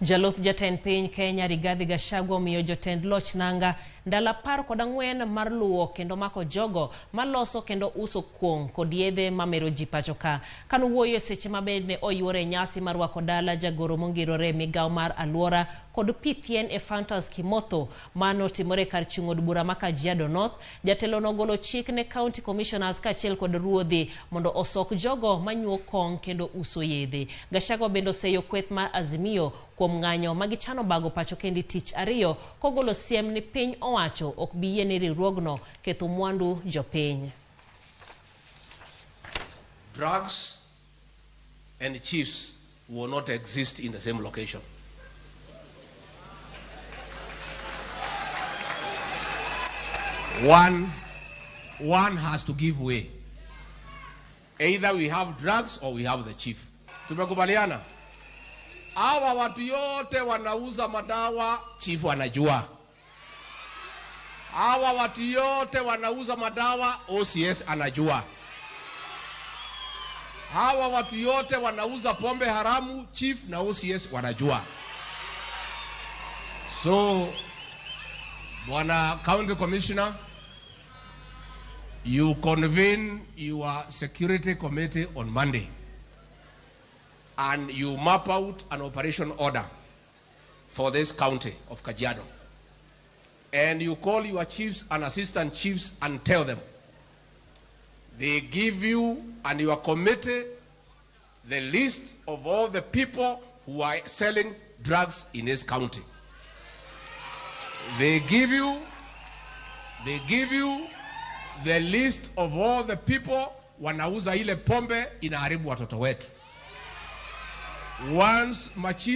Jalup jatend piny Kenya Rigathi Gachagua omiyo jotend loch nanga ndalo 14 mar luwo kendo mako jogo maloso kendo uso kuong' kod yedhe mamero ji pacho ka. Kanowuoyo e seche ma bende oyuore e nyasi mar rwako dala jagoro mongirore e migawo mar aluora kod pi thien Ephantus Kimotho mano timore kar chung' od bura ma Kajiado North, jatelo nogolo chik ne county commissioners kaachiel kod ruodhi mondo osok jogo manyuo kong' kendo uso yedhe. Gachagua bende oseyo kweth mar Azimio kuom ng'anyo ma gichano bago pacho kendi tich ariyo kogolo siem ni piny owacho ok bi yie ni riwruogno ketho mwandu jopiny. Drugs and chiefs will not exist in the same location. One has to give way. Either we have drugs or we have the chief. Tumekubaliana? Hawa watu yote wanauza madawa, chief anajua. Hawa watu yote wanauza madawa, OCS anajua. Hawa watu yote wanauza pombe haramu, chief na OCS wanajua. So, Bwana County Commissioner, you convene your security committee on Monday and you map out an operation order for this county of Kajiado. And you call your chiefs and assistant chiefs and tell them they give you and your committee the list of all the people who are selling drugs in this county. They give you the list of all the people wanauza ile pombe inaharibu watoto wetu. Once machi